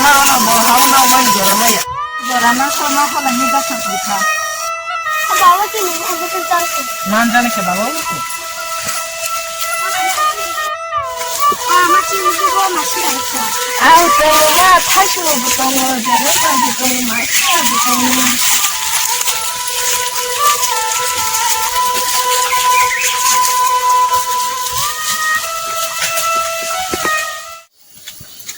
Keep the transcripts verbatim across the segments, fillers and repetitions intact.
Bora ma kho ma kho la ni da kha kha. Baba ti ni ha ko ta ko. Man jani khe baba ko. Baba ma ti ni ko ma si ai ko. Au to ma tha shu bu to mo de ro ta bu to ma sa bu to.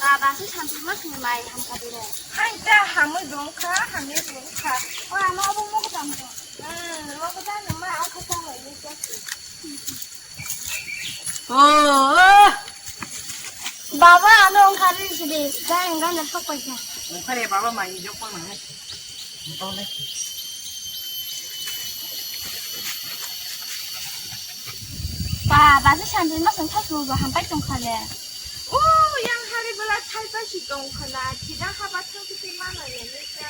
Baba se samsima sini mai hamka dire. Hai ta hamui dong kha, hamui dong kha. O ama obo mogo dam to. Hmm, mogo dam ma ang kha ta mai ni ta. Oh. Baba ano ongkha ri sidi, dai engga na sok paisa. Ongkha re baba mai jok pa mai. Ba, basi sanjin ma song thai kubo hampai tong kha le. O, yang hari bela thai pa si tong kha na, thida haba thang kiti ma na le le ta.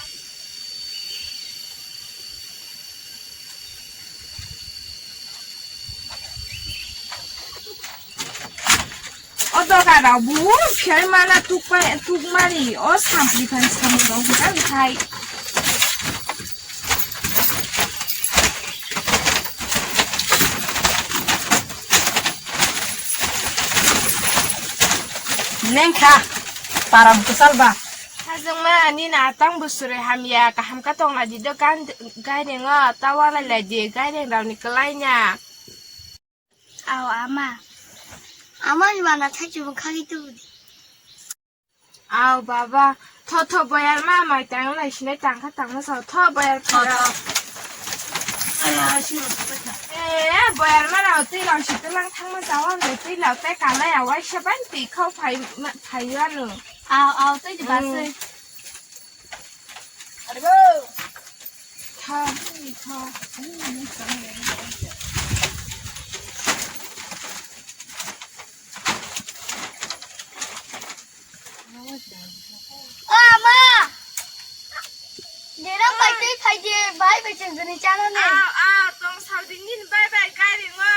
O doga rok bu phiyai mana tukpai tukmani o sampli phan samung rok hwnka hwnkhai. Nengkha param kwchal ba. Hajwngma ani na tang bwswrwi hamya kaham ka tong laidi do gan gairengo ta walai laidi gaireng rokni kwlaina. Aw ama. Ama ni mana thai chubu khagi tu di. Aw baba, tho tho boyar ma mai tang lai sinai tang kha tang ma sa tho boyar tho phara. Tho. Aya, si. Eh, boyar ma rao twi rao si tlang thang ma sa wan de twi lao tai ka lai awai sa ban twi khau phai ma phai anu. Aw aw twi di basai. Tha, tha. O ama! Dera pai tei phai di, bai bai cheng cheni chana ni. Aw, aw, tong sal ding din, bai bai, kai ringo.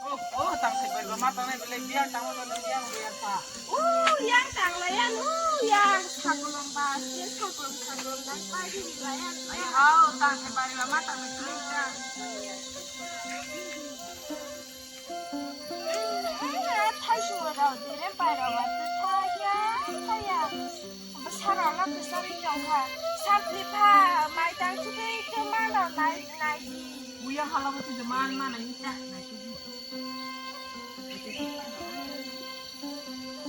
Oh, oh, tang khai bai ba ma tang nai belai biang tang ma tang biang biang pa. Oh, yang tang la yang, oh, yang sakolom ba, yang sakolom sakolom dan pai di la yang. Ai, oh, tang khai bai ba ma tang nai belai biang. Thai sung rao dire pai rao ma tu thai ya, thai ya. Bwsarok no kwchari tongkha. Sampli pha mai tang chugui tongma no nai nai di. Buya hala bo tong man manai ta.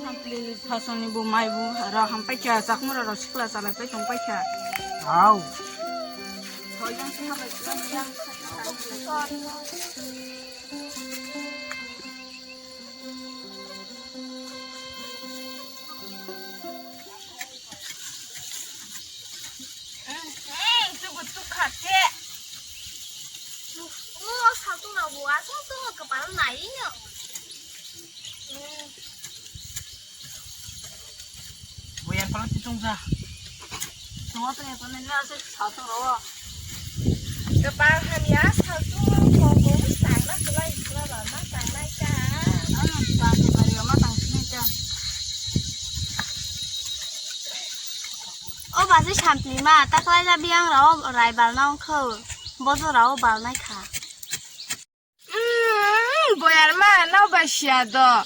Sampli phasoni bo mai bo ro ham paikha chakmura ro sikla chalai pai tong paikha. Au. Soyang sikla bai sikla yang. Hmm, tubu tukha te. Oh, saltung rok bo aswk tongo kwpal nai no. Hmm. Bo yang pala titung ja. Tongo to yang pala na aswk saltung rok. Kwpal hamya saltung rok bo bo tangna kwlai kwlai ba ma tangnai ka. Ano tang kwlai ba ma tang sinai ka. O basi sampli ma, taklai ja biyang rao raibal na ongkho, bodo rao balnai kha. Mm, boyar ma, no basia do.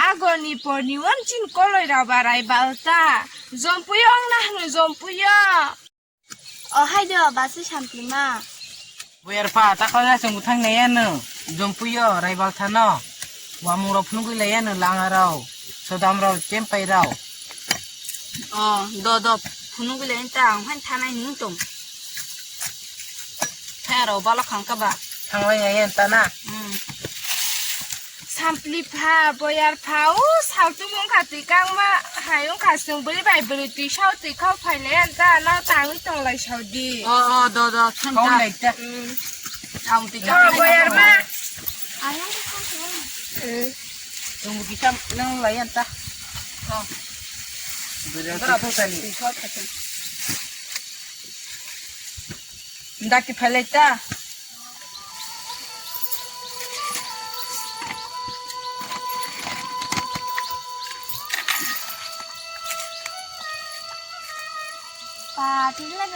Agoni porni wan chin koloi rao ba raibal ta. Jompuyo ong na hnu jompuyo. O hai do, basi sampli ma. Boyar pha, ta kala chwng bwthang naiya no, jompuyo, raibal thano, wamung rok phunugwi laiya no, langa rok, sodam rok, chempai rok. O, do, do, phunugwi laiya ta, ang phai thanai nung tong. Thaya rok balo khang kha ba. Thanglai naiya ta na. Hmm. Sampli pha, boyar pha, o saltung wngkha twi kangma hai wngkha chwng bwrwi bai bwrwi twi sao twi khao phai le ang ta no tangwi tong lai sao di. O, o, do, do, thang ta. Kau lai ta. Hmm. Ang twi kang. O, boyar ma. Ayang ko ko. Eh. Tunggu kita nang lai ang ta. O. Bwrwi twi sao twi. Daki phai lai ta.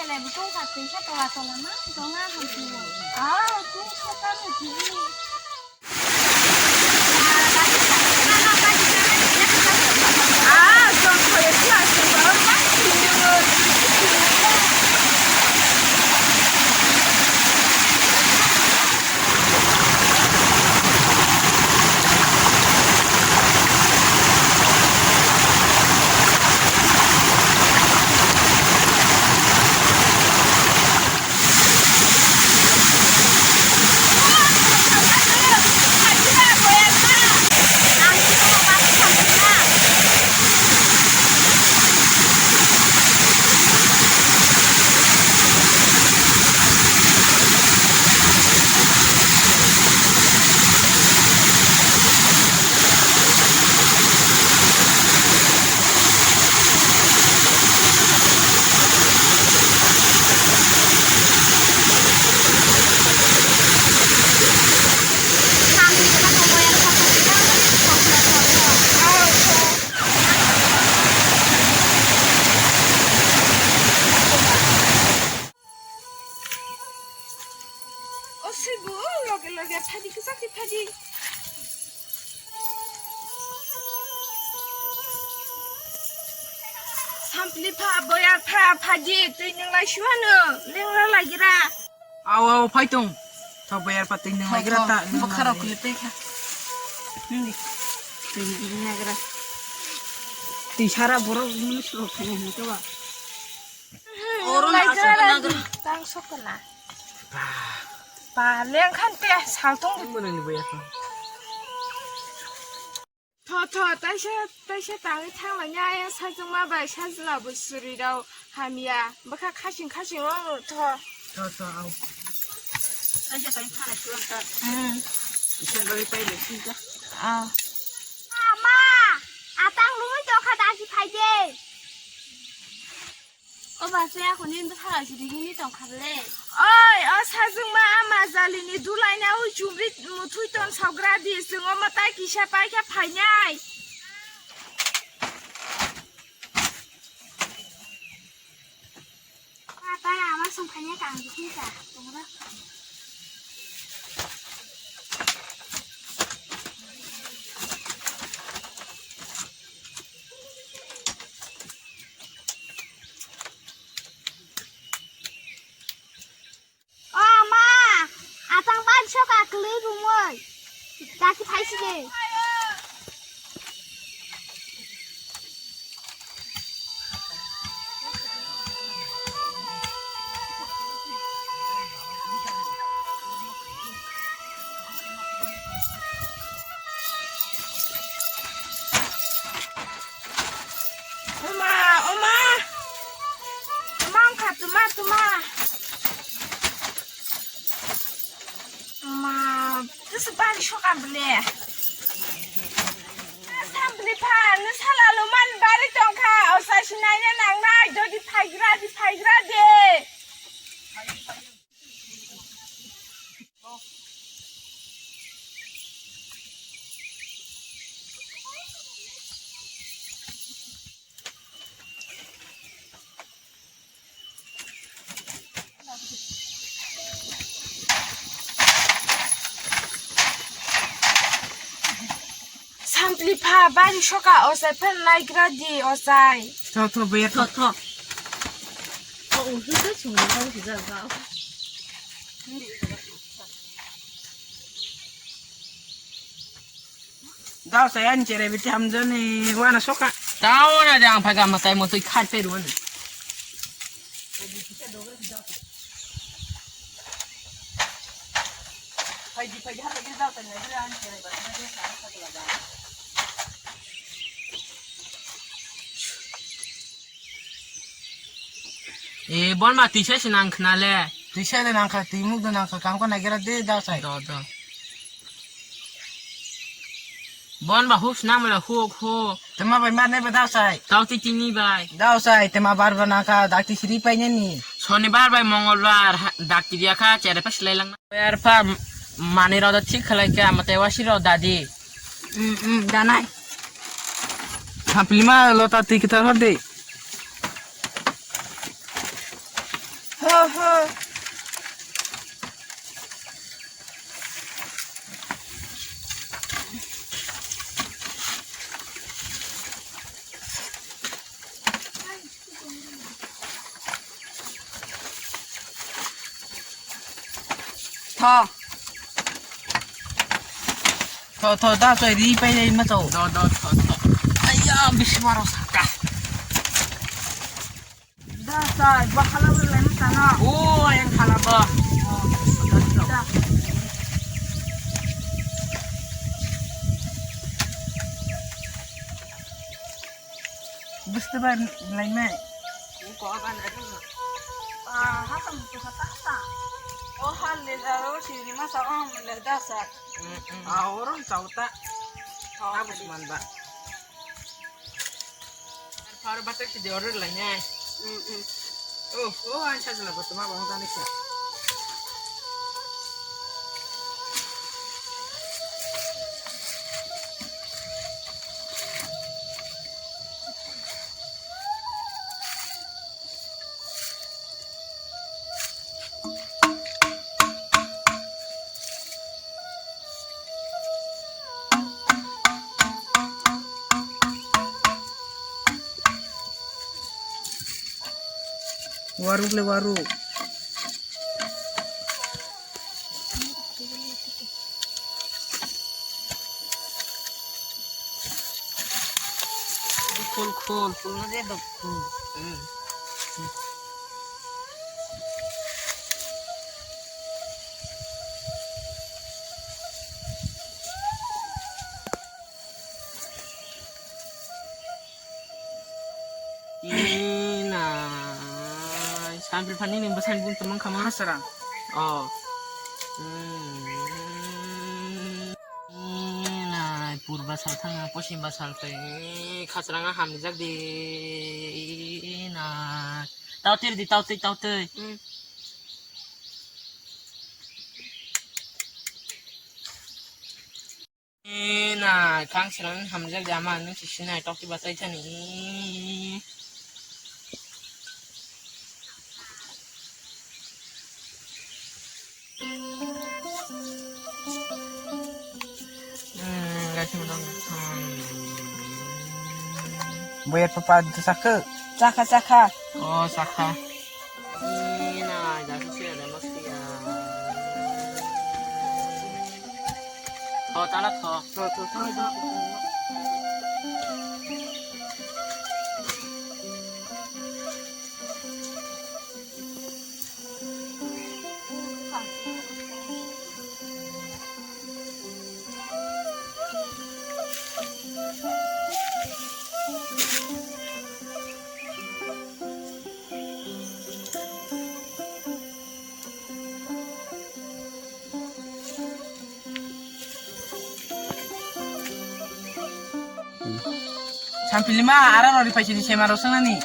Tei bo tongkha, tei khe tola tola ma, tongna hamsini. Ah, tei khe tamo tini. Ah, tong kho ya, tla se ba, ba, tini. O swibo loge loge phadi, kwchak khe phadi. Samplipha, boyarpha, phadi, twi nwnglai suano, lengra lagira. Aw, aw, phai tong. Tho boyarpha twi nwnglai gira ta. Bokha rok kuli tei kha. Nini. Twi nwnglai gira. Twi sara borok nini suro khani hini to ba. Oro na asok na gra. Tang sok na. Ba leng khan te sal tong. Mwnang ni boyarpha. Tho, tho, taisa, taisa tangwi thanglaina, ayang sajwkma bai sajla bo suri rao hamya. Bwkha khasing khasing rw tho. Tho, tho, au. Taisa tangwi thangla suan ta. Hmm. Isan bai pai le sin ta. Ah. Ama, atang lumui tokha dasi phaide. O ba se ako ni bwsala si digi ni tong kha le. Oi, o sajwkma ama jali ni dulai na ui chumri muthui ton sagra di, chwng o mwtai kisa pai kha phainai. Apa ama song phainai kang di kisa. O ama, atang ban soka kwlwi bumui. Daki phaisi de. Oma, oma. Oma wngkha tuma, tuma. Oma, tisi bari soka bole. Samplipha, nung sala lumani bari tongkha, osa sinaina nangnai, dodi phaigra di, phaigra de. Samplipha bari soka ochai phan naigra di ochai. Tho, tho, boya, tho, tho. Tho. O, uhi ta chungni bang sijak ba. Dao sai ani chere biti hamjani wana soka. Tao na jang phai gam tai mo tui khat pe ruan. E, bon ma tisa se nang khna le. Tisa de nang kha, twi muk de nang kha, kam ko nai gira de dao sai. Do, do. Bon ba hus na mala huk hu. Tema bai mar ne ba dao sai. Tao ti tini bai. Dao sai, tema bar ba nang kha, dak ti siri pai ne ni. Sonibar bai mongolbar, ha, dak ti dia kha, chere pa silai lang. Ber pa mani ro da thik khalai kha, mate wasi ro dadi. Mm, mm, danai. Haplima lota twi kitar hor de. Ho, ho. Tho. Tho, tho, da, choi, ri, pai, ri, ma, tho. Do, do, tho, tho. Aiya, bisi maro saka. Da, choi, ba, khala, ba, lai, ma, tano. O, ayang khala, ba. Da. Buste ba, lai, mai. Ko, ba, na, ri, ma. Ah, ha, kam, ko, ta, ta. O, ha, le, da, o, si, ri, ma, sa, o, le, da, sa. Mm, mm. Ah, oron chauta. Oh, abus man ba. Ar par batak si de order lainai. Mm, mm. Oh, oh, ang sa jala ba tuma ba hong tani sa. Waruk le waruk. Khul, khul, khul na je dok khul. Hmm. Inai, sampri phani ni bwsai bun tumang khama. Hasarang. Oh. Hmm. Inai, purba sal thanga, posimba sal tei khasranga hamjak di. Inai. Tau tiri di, tau tei, tau tei. Hmm. Ina, khang sirang hamjak jama, nung si sinai tok tiba tai thani. Hmm, guys, menang. Hmm. Boyar papa itu saka. Saka, saka. Oh, saka. Ina, jasa sih ada mas ya. Tho, tala tho. Tho, tho, tho, tho. Sampilima, ara rori paisini sema rosonani.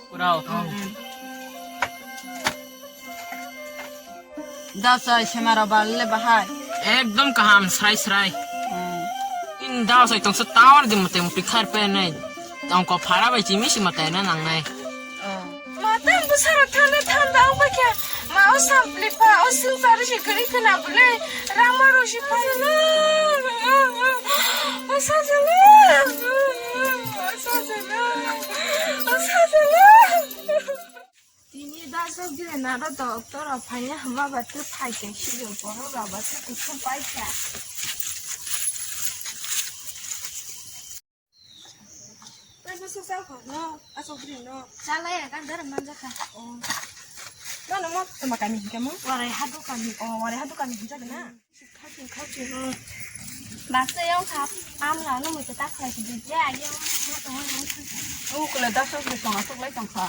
Kurau. Dawsai sema rok bal le bahai. Ekdom kaham, srai srai. Hmm. In dawsai tongsa tower di mate muti khar pe nai. Tongko phara bai chimi si mate na nang nai. Oh. Mate ang bwsarok thanda thanda ang bakya. Ma o sampli pha, o sing sari si kari khna bole. Rama ro si pha. O sajala. O sajala. O sajala. Tini da sok dire na da doctor o phai ya hama ba tu phai ke si yo poro ba ba tu tu phai ka. Tei bo se sa kho no, a sok dire no. Chala ya kan dar man ja kha. Oh. Mano mo tama kami hingka mo? Warai hadu kami. Oh, warai hadu kami hingka na. Khachi, khachi, hmm. Baksa yang kha, amla no muitu ta khlai si di je, ayang, ma tong ang. Ukle da sok ni song asok lai tong kha.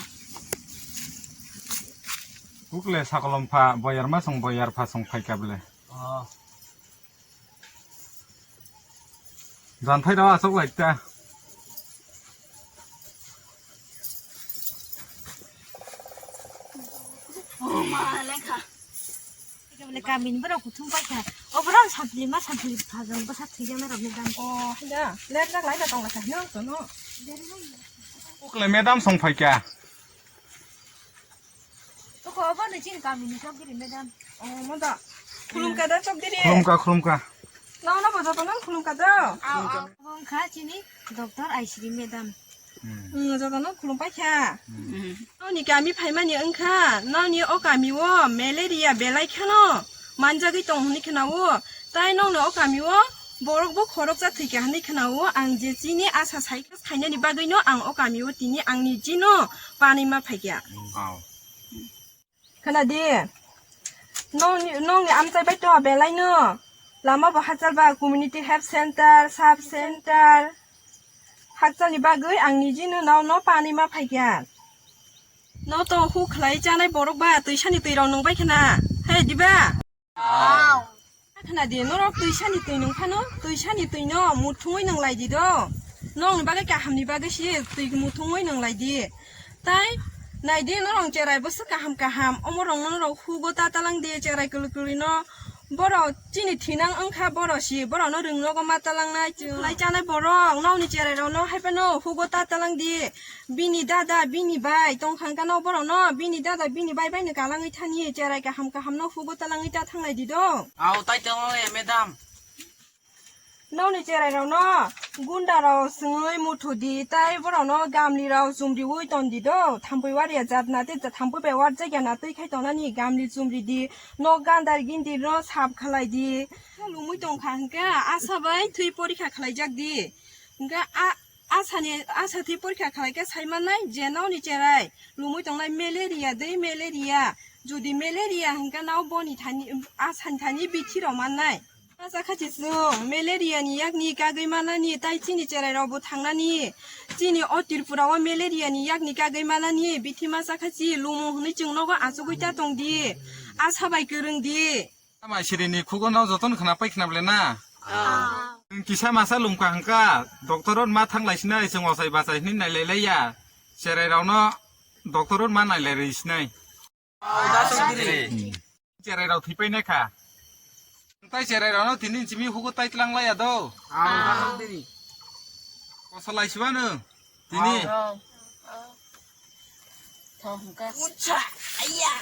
Ukle sakolom pha, boyar ma song, boyar pha song phai kable. Oh. Janthai da asok lai ta. Oh, ma, lekha. Ika bole ka Min borok kuthum paikha. O borok sapli ma sapli phajang bwsa thwijak na rok ni dam. O, hida, ler jak lai da tong lai kha hino to no. Ukle madam song phaikha. Toko obo ni chini kami ni chokdiri madam. O, mo da. Khulum ka da chokdiri. Khulum ka, khulum ka. No, no, bo joto no khulum ka da. Au, au. Bo wngkha chini doctor Aisri madam. Hmm, jotono khulum paikha. Hmm. Noni kami phaimani wngkha, noni o kami o malaria belai kheno manjagwi tong hwnwi khna o. Tai nokno o kami o borok bo khoroksa thwikha hwnwi khna o. Ang je chini asa cycle khainani bagwino ang o kami o tini angni jino panwi ma phaikha. Au. Khna di, nokni, nokni amchai bai to belai no. Lama bo hachal ba community health center, sub center. Hakchal ni bagwi ang niji no nokno panwi ma phaikha. No to hu khlai chanai borok ba twisani twi rok nung bai khna. He diba? Khna di, norok twisani twi nung phano, twisani twi no muthungwi nung lai di do. Nokni bagwi kaham ni bagwi si twi muthungwi nung lai di. Tai nai di norok cherai bwswk kaham kaham, omo rok no norok hugo ta talang di cherai kwlwi kwlwi no. Borok chini thinang wngkha borok si, borok no rwng nogo ma talang nai. Lai chanai borok, nokni cherai rok no hai phano hugo ta talang di. Bini dada, bini bai tong kha hwnkha no borok no, bini dada, bini bai bai no kalangwi thani, cherai kaham kaham no hugo talangwi ta thanglai di do. Au, tai tongo, eh, madam. Nokni cherai rok no gunda rok swngwi muthu di, tai borok no gamli rok chumriwi ton di do, thampui waria jat na tei thampui bai warjak ya na twi khai tongnani gamli chumri di, nok gandar gindi no sap khlai di. Lumui tong kha hwnkha asa bai thwi porikha khlaijak di. Hwnkha a, asani, asa thwi porikha khlai khe sai mannai je nokni cherai lumui tongnai malaria dei malaria. Jodi malaria hwnkha nao boni thani, asani thani bithi rok mannai. Masa kha chi chwng malaria ni yakni kagwi manani tai chini cherai rok bo thangnani. Chini o Tripura o malaria ni yakni kagwi manani bithi masa kha chi lumo hwnwi chwng nogo achugwi ta tong di. Asa bai kwrwng di. Ama sirini khugo no jotono khna pai khna ble na? Ah. Nwng kisa masa lumkha hwnkha, doctor rok ma thang lai sinai, chwng ochai bachai hwnwi nai lai lai ya. Cherai rok no doctor rok ma nai lai rwi sinai. Ah, da songdiri. Cherai rok thwi pai nai kha. Tai cherai rok no tini chimi hugo tai tlang lai ya do. Ah, da songdiri. Kosa lai siba nwng tini. Ah. Thong hwnkha. Ucha, aya.